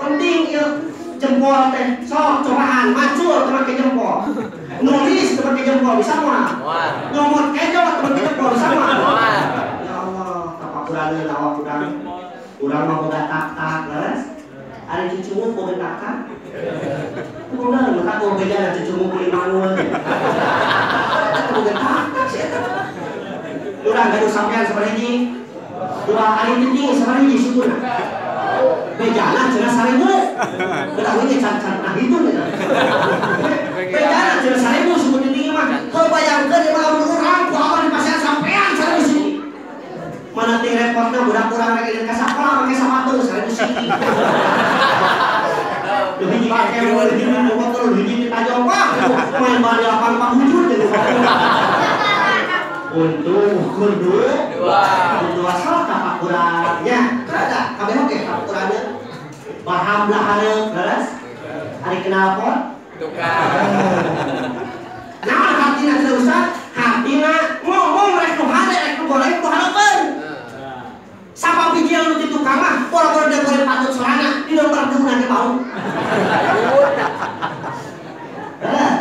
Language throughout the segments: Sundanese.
Penting ieu jempol teh sok cobaan macul teu make jempol. Nulis teu make jempol bisa moal? Nyomot kejo teu make jempol bisa moal? Ya Allah, tapakurangeun awak urang. Urang mah boga tak-tak leres. Ari cucumu boga tak-tak. Boga nu ka boga bejana cucumu ku limangun. Boga tak-tak si eta. Urang gaduh sampean sabaraha hiji? Dua ari tinggi sabaraha hiji sukuna? Bejana cenah 1000. Belah we can-can nah hitung eta. Bejana cenah 1000 suku tinggi mah. Heuh bayangkeun ieu mah lamun urang ku abah di pasian sampean 1000 siki. Mana ting repotna budak urang rek ka sakola make sepatu 1000 siki. Lebih dipake lebih motor lebih ditajong wah main bal di lapang pahujud gitu. Untung ukur dua dua sok tapakurannya kada kabeh oge tapakurannya baham lah hareup leres ari knalpot tukang naon hartina teu usah hartina ngomong rek nu hade rek nu goreng nu hareupeun sapapijieun nu ti tukang mah boro-boro da goreng patut sorana di nomor deuna ge bau leres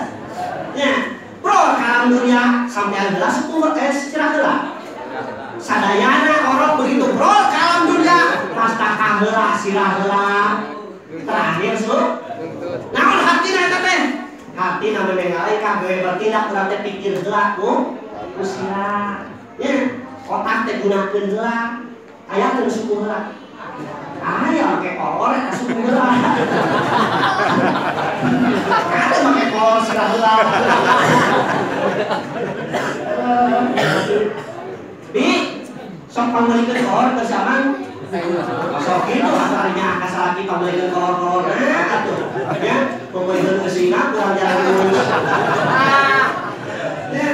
nya bro kalam dunia sampean heula suku sirah heula sadayana orok begitu bro kalam dunia mastakah heula sirah heula terakhir su naon hatina eta teh hatina memang ngalengkah gawe bertindak urang teh pikir heula ku sirah nya otak teh gunakeun heula aya teu suku heula aya make kolor eta suku heula ada make kolor sirah heula. Bi, sok pangmeulikeun kolor teu saman. Sok kitu atuh ka salaki pangmeulikeun kolor-kolor nah atuh. Nya, pangmeulikeun geusina kurang jarang ngurus. Nya.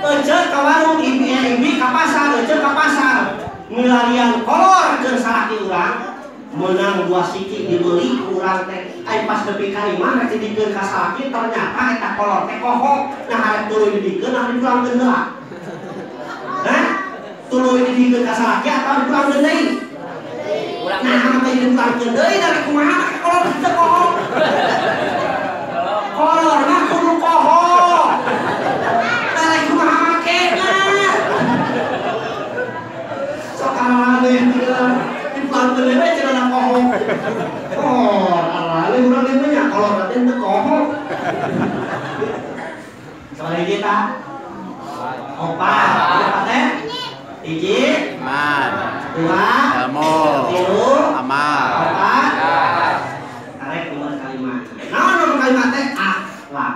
Ece ka warung ibi ka pasar, ece ka pasar. Milarian kolor keur salaki urang. Menang 2 siki dibeli kurang teh ai pas nepi ka imah rek didikeun ka salaki ternyata eta kolor teh kohok nah arek tuluy didikeun nah dipulangkeun heula. Hah? Tuluy didikeun ka salaki atawa dipulangkeun deui? Nah make dipulangkeun deui da rek kumaha make kolor teh kohok. Kolor mah kudu kohok. Da rek kumaha makena? Sok araleh dipulangkeun deui cenah kohok. Oh, araleh urang teh nya kolor teh teu kohok. Sabaraha hiji ta? Opat. Opat teh? Hiji, iman. Dua, ilmu. Tilu, amal. Opat. Karek nomor kalimat. Naon nomor kalimat teh? Akhlak.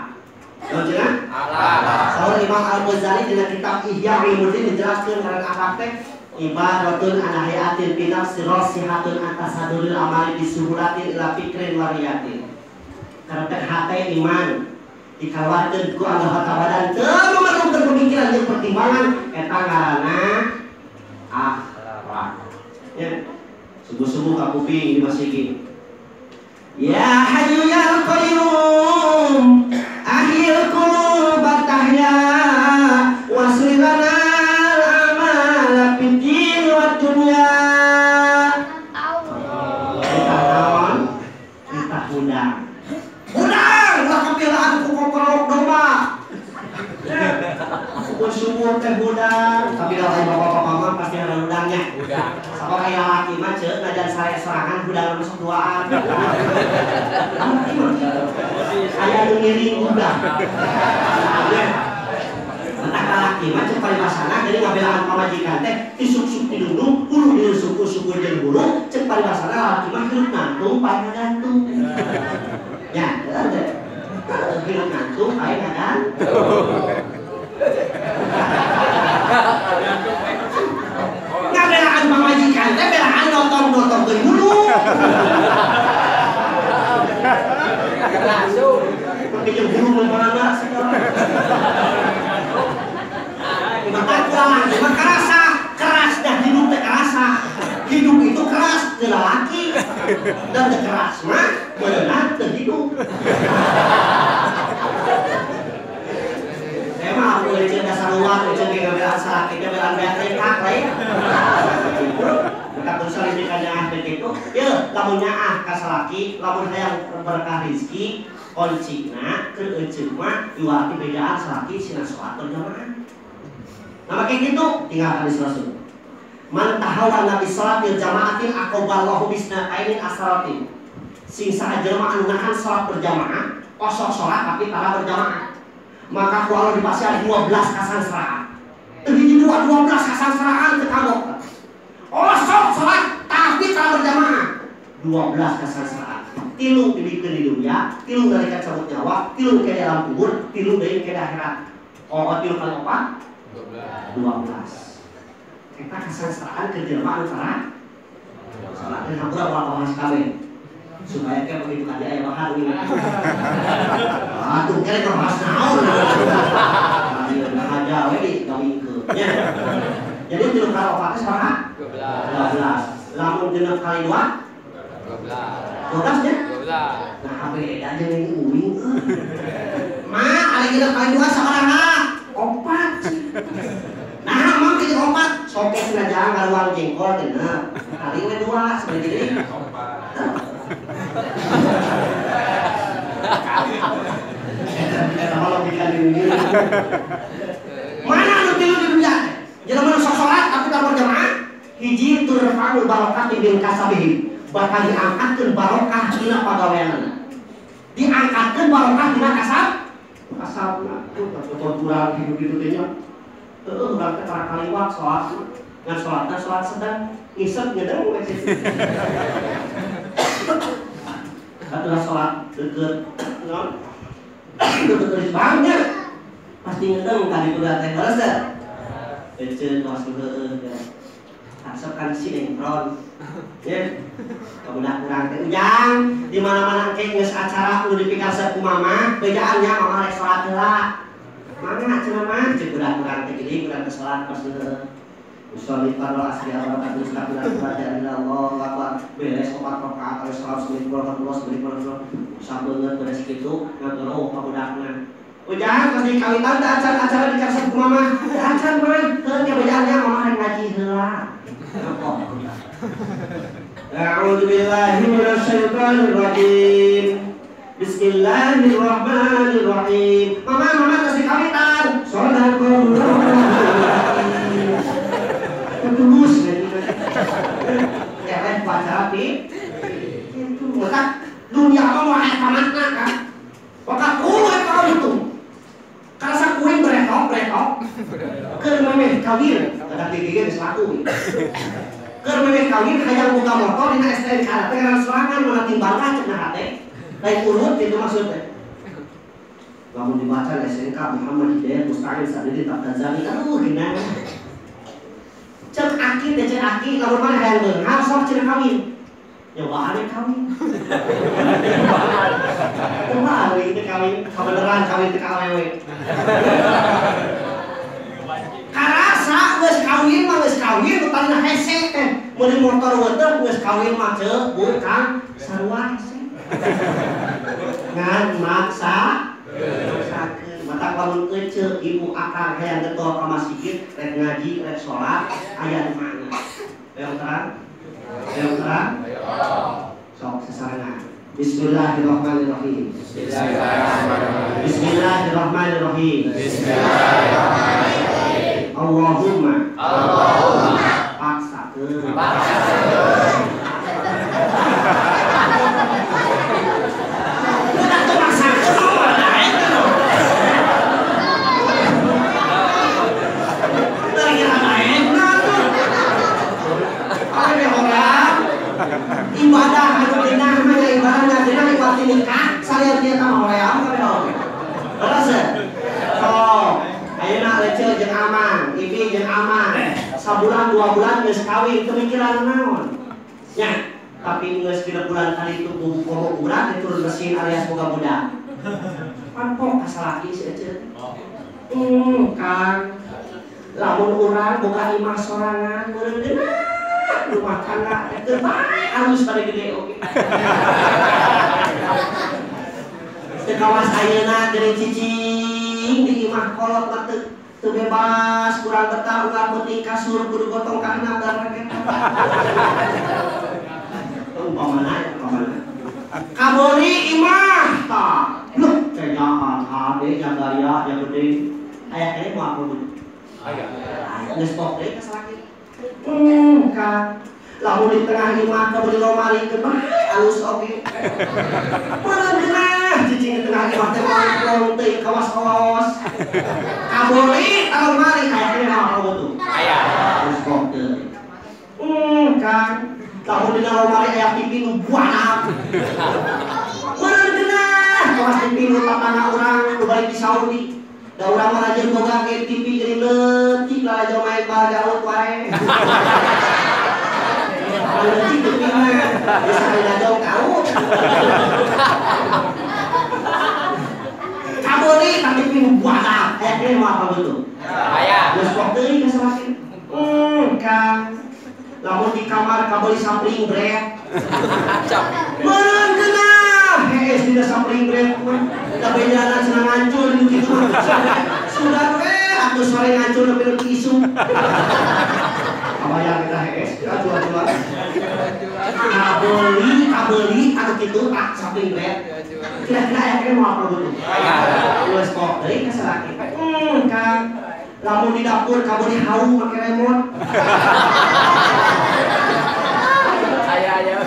Naon cenah? Akhlak. Saur Imam Al-Ghazali dina kitab Ihya Ulumuddin dijelaskeun karena akhlak teh ibaratun an hayatin fi nafsi rasihatun atasaduril amali bisuhulatin ila fikrin wariyatin. Karena hate iman dikaluarkeun ku Allah tabadan teu memerlukeun pemikiran jeung pertimbangan eta ngaranna akhlak. Ya. Subuh-subuh ka kuping di masjid. Ya hayyu ya qayyum ahyil quluba tahya wasrilana dunia. Kita naon? Kita hudang. Hudang lah kapilaan ku kokorok domba. Subuh-subuh teh hudang. Tapi kalau aya bapak-bapak mah pasti ada hudangnya. Hudang. Sabab aya laki mah ceuk najan sare sorangan hudang masuk duaan. Aya nu ngiring hudang. Entah laki mah cek paribasana jadi ngabelaan pamajikan teh tisuk-suk tidundung hulu dina suku-suku jeung hulu cek paribasana lalaki mah hirup ngantung pae ngagantung. Ya, teh. Hirup ngantung pae ngagantung. Ngabelaan pamajikan teh belaan notong-notongkeun hulu. Langsung jeung hulu mun mana segala. Maka kurang maka kerasa, keras dah hidup teh kerasa. Hidup itu keras teu lalaki. Dan teu keras mah beunang teu hidup. Saya mah aku leuceun dasar luar, leuceun ge ngabelaan salaki teh belaan beak lengkak lain. Maka kudu saling dikanyaah teh kitu. Yeuh, lamun nyaah ka salaki, lamun hayang berkah rezeki, kuncina keur eceuk mah iwati bejaan salaki sina salat berjamaah. Nah, make kitu tinggal hadis Rasul. Man tahawana bi salatil jama'atin aqballahu bisnataini asaratin. Sing saha jelema anu nahan salat berjamaah, osok salat tapi tara berjamaah. Maka ku Allah dipasihan 12 kasangsaraan. Teu hiji 12 kasangsaraan teu kagok. Osok salat tapi tara berjamaah. 12 kasangsaraan. Tilu dibikeun di dunia, tilu nalika cabut nyawa, tilu ke dalam kubur, tilu deui ke akhirat. Oh, tilu kali opat? 12. Eta kasangsaraan ke jelema anu tara salat. Dan hampura ulah bahas kabeh. Supaya ke begitu aja aya bahar ini. Atuh kere bahas naon. Nah, aja we digawingkeun nya. Jadi tilu kali opat teh sabaraha? 12. Lamun genep kali 2? 12. 12 nya? 12. Nah, beda jeung uing euy. Ma, ari genep kali 2 sabaraha? 4. Nah, mang kieu 4, sok cenah jangan ngaruang jengkol genep. Kali we 2 sebagai jadi 4. Eta mah logika di dunia. Mana anu tilu di dunia? Jelema nu sok salat tapi tara berjamaah, hiji turfa'ul barokah min kasabihim. Bakal diangkatkeun barokah dina pagaweanna. Diangkatkeun barokah dina kasab. Kasabna tuh kurang hidup gitu teh nya. Heueuh urang teh tara kaliwat salat. Ngan salatna salat sedang ngisep ngedeng we kitu. Atuh salat deukeut naon? Deukeut geus bangnya. Pasti ngedeng ka ditu teh leres teh. Eceun tos heueuh teh. Asep kan sinetron. Ya. Kabudak urang teh ujang di mana-mana engke geus acara nu dipikasep ku mama, bejaan nya mama rek salat heula. Mangga cenah mah ceuk budak urang teh jadi urang teh salat pas heueuh. Usolli fardhu asri arba'a mustaqbilan qadar Allahu akbar. Beres opat rakaat alaihi salam warahmatullahi wabarakatuh. Sabeungeut beres kitu ngagoro ka budakna. Ujang pas di kawitan teh acan-acara dikasep ku mama. Teu acan mah, heueuh nya bejaan nya mama rek ngaji heula. A'udzu billahi minasyaitonir rajim. Bismillahirrahmanirrahim. Mama, mama kasih kawitan. Shadaqallahu. Tulus ya baca pi. Itu maka dunia mah moal aya tamatna kan. Maka kudu eta itu. Karasa kuing bretok-bretok. Keur memeh kawin, kada gigih geus laku. Keur memeh kawin hayang boga motor dina STNK teh ngaran sorangan mana timbangna cenah hate. Lain urut itu maksudnya. Lamun dibaca STNK Muhammad Hidayat Musta'in Sadidi Tabtazani aduh gimana. Cek aki teh cek aki lamun mana hayang beunghar sok cenah kawin. Nyobaan we kawin. Kumaha euy teh kawin, kabeneran kawin teh ka awewe. Karasa geus kawin mah geus kawin nu tadina hese teh. Meuli motor weuteung geus kawin mah ceuk bu kang sarua hese. Ngan maksa maksakeun mata lamun eceu ibu akang hayang getol ka masjid rek ngaji rek salat aya nu mana. Ayo terang. Ayo terang. Sok sasarengan. Bismillahirrahmanirrahim. Bismillahirrahmanirrahim. Bismillahirrahmanirrahim. Bismillahirrahmanirrahim. Allahumma Allahumma paksakeun. Paksakeun. Udah tuh paksakeun mah daek tuh. Teu ngira daekna tuh. Aya orang ibadah anu genah mah nya ibadah genah ibadah nikah salian dia mah hoream kabeh oge. Leres teu? Oh, ayeuna leceu jeung aman, ibi jeung aman. Sabulan 2 bulan geus kawin teu mikiran naon. Nya, tapi geus 3 bulan kali itu komo urang diturun mesin alias boga budak. Pampok ka salaki si eceu. Kang. Lamun urang boga imah sorangan meureun geunah rumah tangga teh keur bae alus pada gede oge. Teu kawas ayeuna geuning cicing di imah kolot mah teu Teu bebas kurang betah unggal peuting kasur kudu gotong ka handap dan rakyat. Umpamana ya umpamana. Kabeli imah tah. Loh, cenyahan hade nya gaya nya gede. Aya keneh moal kudu. Aya. Geus pok deui ka salaki. Ka lamun di tengah imah kabeli lomari ke bae alus oge. Meureun geunah cicing di tengah imah teh moal teuing kawas-kawas. Kabeli lomari aya keneh moal kudu. Aya. Geus pok deui. Kang lamun dina lomari aya TV nu buanak. Meureun geunah kawas TV nu tatangga urang nu balik di Saudi. Da urang mah rajin boga ke TV jadi leutik lalajo main bal gaut wae. Leutik TV mah geus lalajo gaut. Kabeli ka TV nu buanak aya keneh moal kabutuh. Aya. Geus pok deui ka salaki. Kang lamun di kamar kabeli sampling bread. Meureun geunah hees dina sampling bread mah. Da bejalan cenah ngancur nu kitu mah. Sudah we atuh sore ngancur nepi nepi isuk. Kabayang kita hees atuh-atuh. Kabeli anu kitu ah sampling bread. Kira-kira aya keneh moal perlu. Geus pok deui ka salaki. Kang lamun di dapur kabeli hawu make remote. Aya.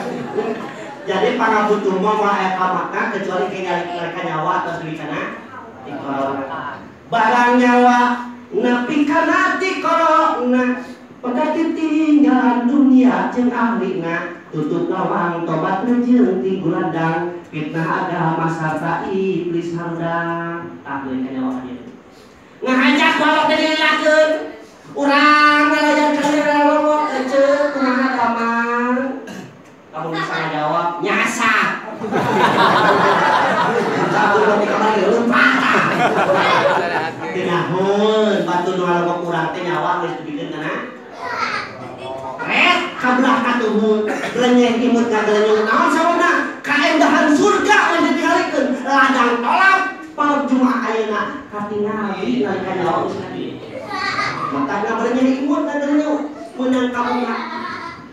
Jadi pangabutuh mah moal aya kamakna kecuali mereka nyawa atau deui kana ti corona. Barang nyawa nepi kana ti corona. Pegati tinggalan dunia jeung ahlina, tutup lawang tobat jeung ti gulandang, fitnah agama sarta iblis handang. Tah deui ka nyawa ka dieu. Ngahajak balok teh dililakeun. Urang ngalayan ka lelongok eceu kumaha damang. Kamu bisa ngajawab nyasa. Cabut di kamar ge leumpah. Tinahun batu nu ngalongok urang teh nyawa geus dibikeun kana. Ret kabelah katuhu glenyeh imut ngagelenyung naon sababna kaendahan surga geus ditinggalikeun ladang tolap palep Jumat ayeuna katingali nalika nyawa geus ka dieu. Maka ngabrenyeh imut ngagelenyung meunang kabunga.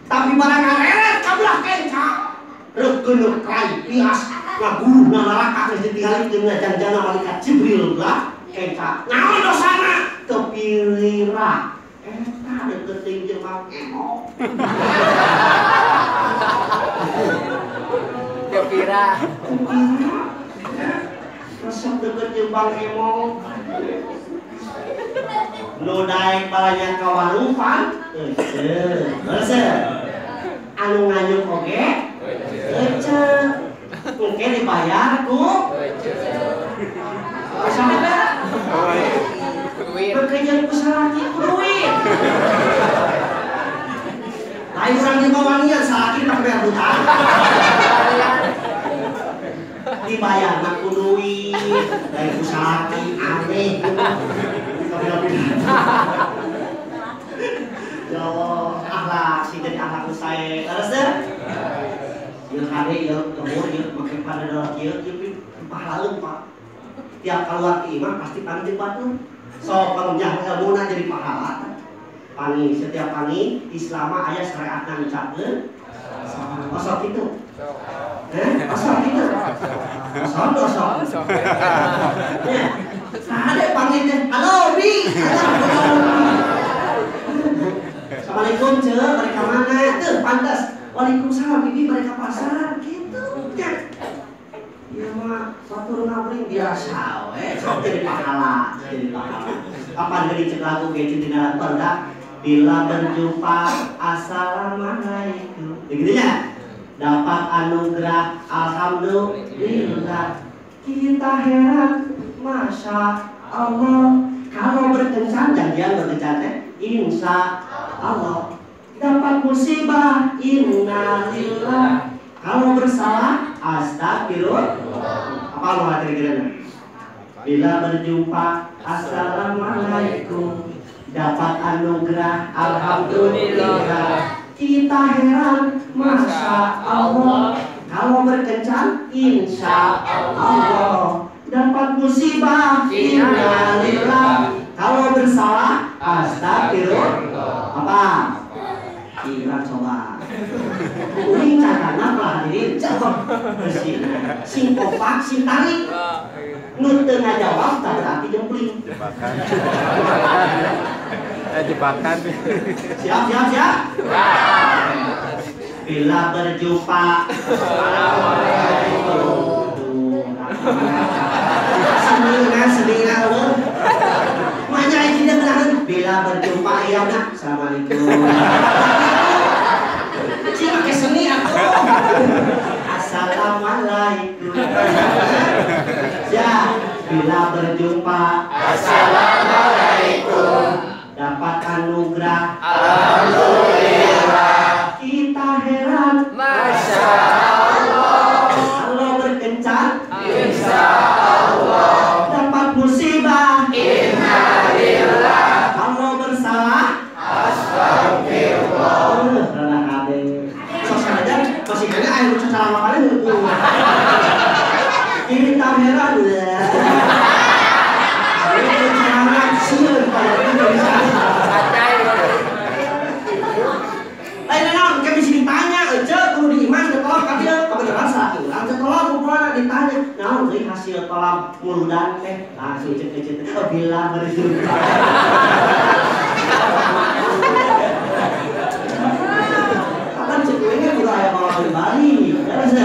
Tapi barang ngareret kabelah kenca reukeun kai pias ngaguruhna neraka geus ditinggalikeun ngajangjana malaikat Jibril belah kenca. Naon dosana? Teu pilira. Eta deukeut teuing jeung Mang Emo. Teu pira. Resep deukeut jeung Bang Emo. Nu daek balanya ka warung pan euceu. Resep. Anu nganyuk oge euceu. Engke dibayar ku euceu. Saha? Duit. Bekerja ku salaki ku duit. Lain urang di bawanian salaki mah bayar hutang. Dibayar mah ku duit, lain ku salaki aneh. Ya Allah, akhlak sih jadi akhlak sae. Leres teu? Ieu kade ieu lembur ieu make panadol ieu ieu pahala leumpah. Tiap keluar ke imah pasti panggil batur. Sok kalau jah ilmuna jadi pahala. Pangi setiap pangi Islam aya syariatna ngucapkeun osok kitu. Osok kitu. Osok osok. Ya. Saha panggil teh? Halo Bi. Assalamualaikum ce, mereka mana? Tuh pantas. Waalaikumsalam Bibi, mereka pasar gitu. Ya. Ya mah batur ngabring biasa we, sok jadi pahala, jadi pahala. Kapan deui cek lagu ge dina lagu bila berjumpa assalamualaikum. Begitu nya? Dapat anugerah alhamdulillah. Kita heran masya Allah. Kalau berkencan janjian berkencan teh insya Allah. Dapat musibah innalillah. Kalau bersalah astagfirullah. Apa mau kira-kira? Bila berjumpa assalamualaikum. Dapat anugerah alhamdulillah. Kita heran masya Allah. Kalau berkencan insya Allah. Dapat musibah innalillah. Kalau bersalah astagfirullah. Apa? Kira coba. Uing cakana lah hadirin jawab bersih. Sing kompak sing tarik. Nu teu ngajawab tak berarti jempling. Jebakan. Jebakan. Siap siap siap. Bila berjumpa. Assalamualaikum. Senina senina eueuh. Manya ini menahan bila berjumpa iya nah. Assalamualaikum. Cing make seni atuh. Assalamualaikum. Ya, bila berjumpa. Assalamualaikum. Dapat anugerah. Alhamdulillah. Kita heran. Masya Allah. Kalau berkencan. Insya Allah. Dapat musibah. Innalillah. Kalau bersalah. Astagfirullah. Sok sanajan masih kena aya nu cara makan heueuh. Kita heran. Ditanya, naon deui hasil tolak muludan teh langsung cek cek bila berjumpa. Kapan cek ini kudu aya bawa balik, ya sih.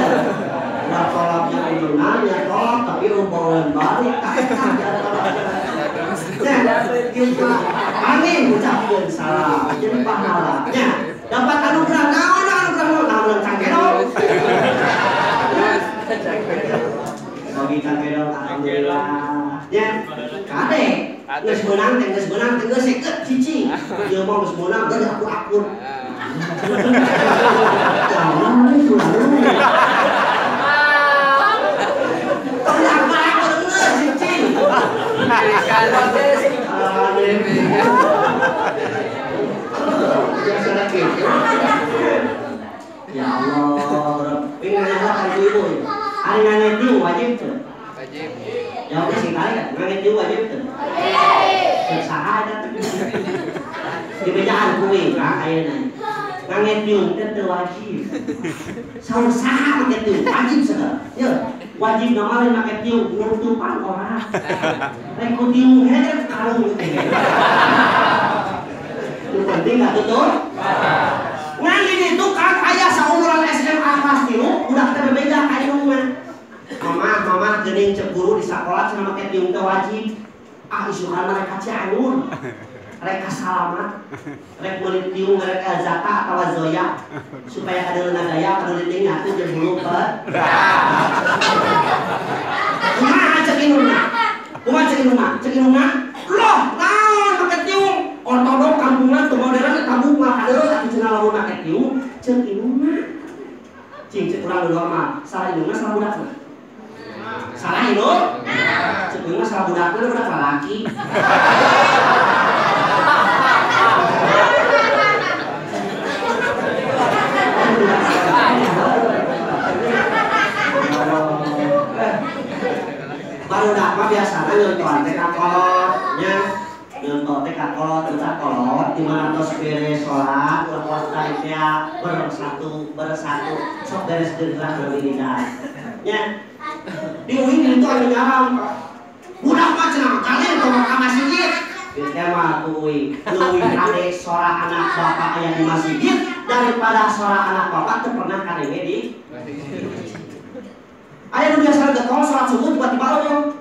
Udah tolaknya muludan ya tolak tapi bawa balik tak ya tolak. Amin ucapkeun salam jadi pahala. Nya, dapat anugerah naon anugerah naon cangkedong. Bagi cangkedong alhamdulillah. Ya, kade geus meunang teh geus seket cici. Ieu mah geus meunang geus akur-akur. Jangan itu lalu. Tong akur-akur geus cici. Ya Allah, ini nanya ka ibu. Ari nanya itu wajib tuh. Wajib. Jawabnya sing tarik, nanya itu wajib tuh. Wajib. Saha eta teh. Dibejaan kuwi ka ayeuna. Nanya tiung teh teu wajib. Saur saha make tiung wajib sagala. Ye, wajib nama lain make tiung nutupan ora. Rek ku tiung hede kalung teh. Nu penting atuh. Ngan di ditu kan aya saumuran SMA kelas 3 udah teh bebeda ka indungna. Mamah, mamah geuning cek guru di sakola cenah make tiung teh wajib. Ah isukan mah rek ka Cianjur. Rek ka Salamat. Rek meuli tiung rek Zata atawa Zoya supaya kadeuleunan gaya kadeuleuning atuh jeung hulu pe. Kumaha cek indungna? Kumaha cek indungna? Cek indungna? Loh, naon make tiung? Ortodok kampungna teu modern tabuk mah kadeuleuh atuh cenah lamun make tiung cek indungna. Cing cek urang normal, salah indungna salah budakna. Salah indung? Cek indungna salah budakna budak lalaki. Barudak mah biasana nyontohan teh ka kolot nya. Nyontoh teh ka kolot, teu kolot di mana tos beres salat ulah kelas tarik teh bersatu bersatu sok beres gerak leuwih nya. Di uing itu anu nyaram. Budak mah cenah kalian tong ka masjid. Ieu teh mah ku uing leuwih hade sora anak bapak aya di masjid daripada sora anak bapak teu pernah kadenge di masjid. Aya nu biasa getol salat subuh tiba-tiba eueuh.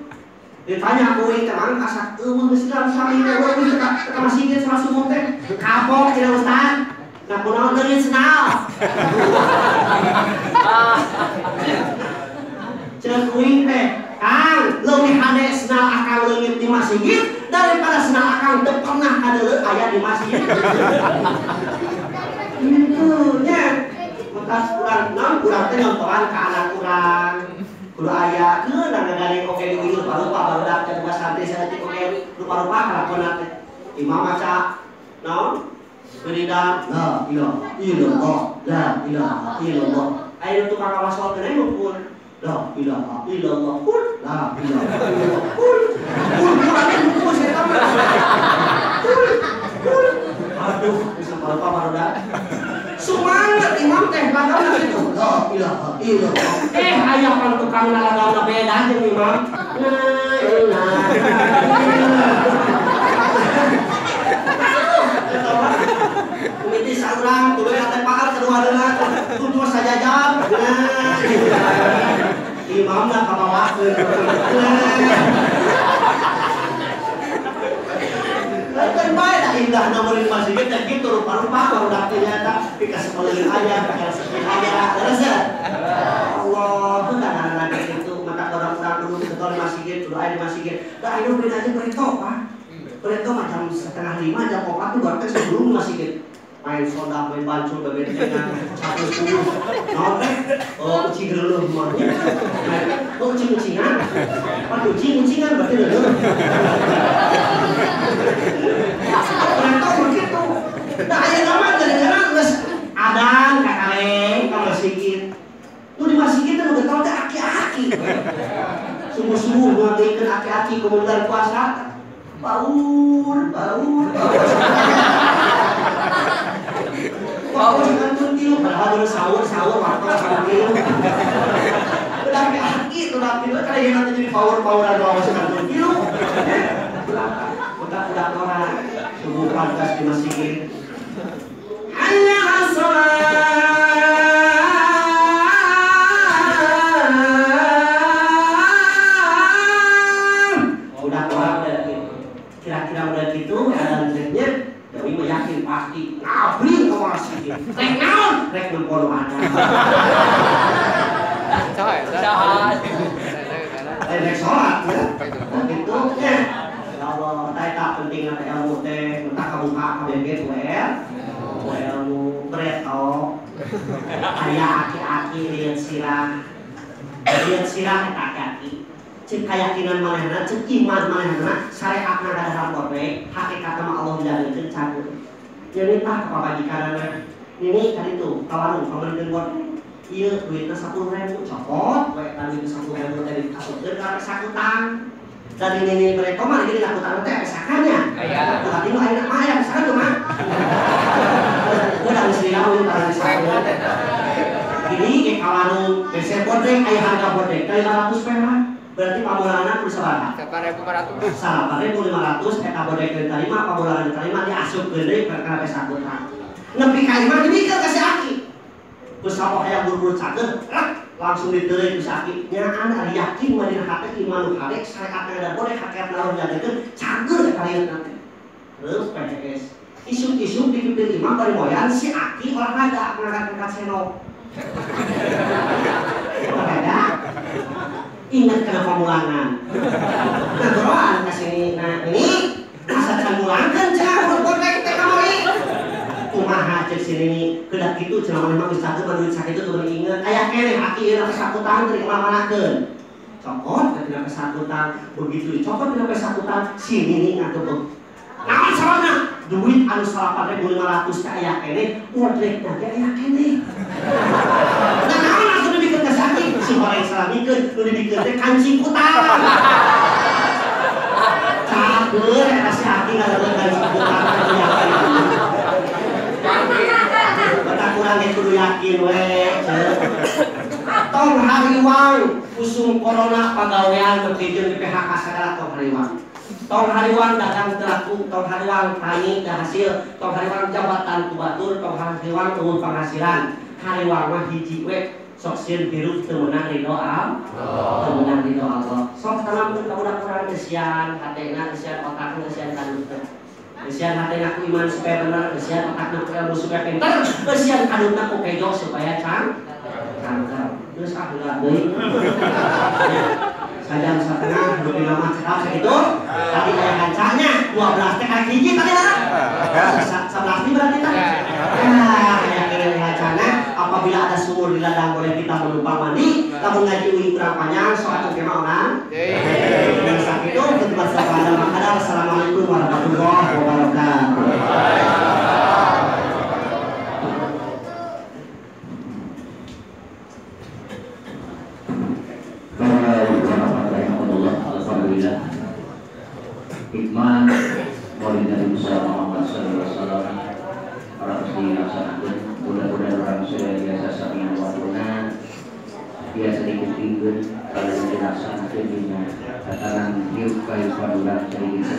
Ditanya ku uing teh mang asa eueuh geus sami eueuh ka masjid salat subuh teh. Kapok cenah ustaz. Nah kunaon teu senal. Ceuk uing teh, Kang, leuwih hade senal akang leungit di masjid daripada senal akang teu pernah kadeuleu aya di masjid. Kitu nya. Bekas urang naon urang teh nyontohan ka anak urang. Kudu aya keun ngagandeng oge di uing lupa-lupa barudak teh boga santri saeutik oge lupa-lupa kalakona teh. Imam maca naon? Wiridan la ilaha illallah la ilaha illallah. Aya nu tukang kawasolkeun we ngumpul. La ilaha illallah. Kul la ilaha illallah. Kul. Kul kurangin buku saya mah. Kul. Kul. Aduh, bisa bapak barudak. Semangat imam teh lagana kitu. La ilaha illallah. Aya pan tukang lagana beda jeung imam. La ilaha illallah. Mimiti saurang tuluy ate pakar kedua deuna tutur sajajar. Nah, imamna kabawakeun. Lain bae da indahna meureun masjid teh kitu rupa-rupa barudak teh nyata pikasekoleun aya, pikasekoleun aya. Leres ya? Allah, teu kadang-kadang kitu mata urang-urang dulu getol masjid, kudu aya di masjid. Da ayeuna beda aja preto, Pak. Preto mah jam 4:30, jam 4 tuh baru sebelum masjid. Main soda, main bancul, bebentengan, 110. Naon teh? Oh, ucing geuleuh mah. Oh, ucing-ucingan. Pan ucing-ucingan berarti leuleum. Preto begitu. Da ayeuna mah gara-gara geus adan ka kaleng ka masjid. Nu di masjid teh nu getol teh aki-aki. Subuh-subuh ngadikeun aki-aki komundan puasa. Baur, baur, baur. Baur kantun tilu, padahal dulu sahur, sahur, waktu sahur tilu. Udah aki, udah tilu, kali nanti jadi power-poweran bawa kantun tilu. Udah orang subuh pantas di masjid. Hayya 'alas-shalah. Udah orang udah gitu. Kira-kira udah gitu, ada triknya. Dewi mah yakin pasti ngabring ke masjid. Rek naon? Rek nempo nu ada. Rek sholat ya. Gitu nya. Ya Allah, teh tak penting teh ilmu teh, entah kabuka kabeh ge ku ilmu breto. Aya aki-aki lieur sirah. Lieur sirah eta aki-aki. Cek keyakinan manehna, cek iman manehna, syariatna kada korek, hakikatna mah Allah jadikeun cagur. Jadi tah kapabajikanana. Ini kali itu, ka warung pameulikeun goreng. Ieu duitna 10.000 copot we eta duit 10.000 teh diasupkeun ka sakutang. Dan ini mereka mah jadi lakutang teh pesakannya. Iya. Tuh hati nu ayeuna mah aya pesakan tuh mah. Udah geus diraun barang sakeun. Ini ke ka warung geser bodreng aya harga bodreng teh 500 perak. Berarti pamulangan kudu sabaraha? 8.500. 8.500 eta bodreng diterima, pamulangan diterima diasupkeun deui kana pesakutang. Nepi ka imah dibikeun ka si aki. Ku sapoh hayang buru-buru cager, langsung diteuleuy ku si aki. Nyaan ari yakin mah dina hate iman nu harek syariatna da bodreng hakikatna Allah jadikeun cager eta lieutna teh. Terus PCS. Isuk-isuk dipipir imah bari moyan si aki olahraga ngangkat-ngangkat senok. Olahraga. Ingat kena pamulangan. Nah, goroan ka sini. Nah, ini asa can mulangkeun cenah bodreng teh kamari. Kumaha cek si nini kedah kitu cenah maneh mah geus cager mah duit sakitu teu meuni inget. Aya keneh aki ieu pesakutan teu dikemana-manakeun. Cokot teh dina pesakutan, begitu dicokot dina pesakutan si nini ngagebeg. Naon sababna? Duit anu 8.500 teh aya keneh, bodreng teh aya keneh. Nah, naon atuh dibikeun ka si aki? Si horeng salamikeun, nu dibikeun teh kancing kutang. Cager eta si aki ngagebeg kancing kutang kudu yakin. Mata kurang ge kudu yakin we. Tong hariwang usum corona pagawean teu di PHK sagala tong hariwang. Tong hariwang dagang teu laku, tong hariwang tani teu hasil, tong hariwang jabatan ku batur, tong hariwang eueuh penghasilan. Hariwang mah hiji we sok sieun hirup teu meunang ridho Allah. Teu meunang ridho Allah. Sok tanamkeun ka budak urang eusian hatena, eusian otakna, eusian kadutna. Eusian hatena ku iman supaya bener, eusian otakna ku ilmu supaya pinter, eusian kadutna ku kejo supaya cangker. Terus ah ulah deui. Sajam setengah lebih lama cekap sakitu. Tadi aya kancanya 12 teh karek hiji tadi lah. 11 ini berarti tah. Nah, aya keneh kancana apabila ada sumur di ladang boleh kita menumpang mandi, lamun ngaji uing kurang panjang sok atuh kemah orang. Dan sakitu khutbah sabada makadar. Assalamualaikum warahmatullahi wabarakatuh. Hikmah Maulid Nabi Muhammad sallallahu alaihi wasallam orang dilaksanakan. Mudah-mudahan orang sudah biasa sami waktuna biasa dikupingkeun kalau dilaksanakeun dina tatanan hirup kahirupan urang sadayana.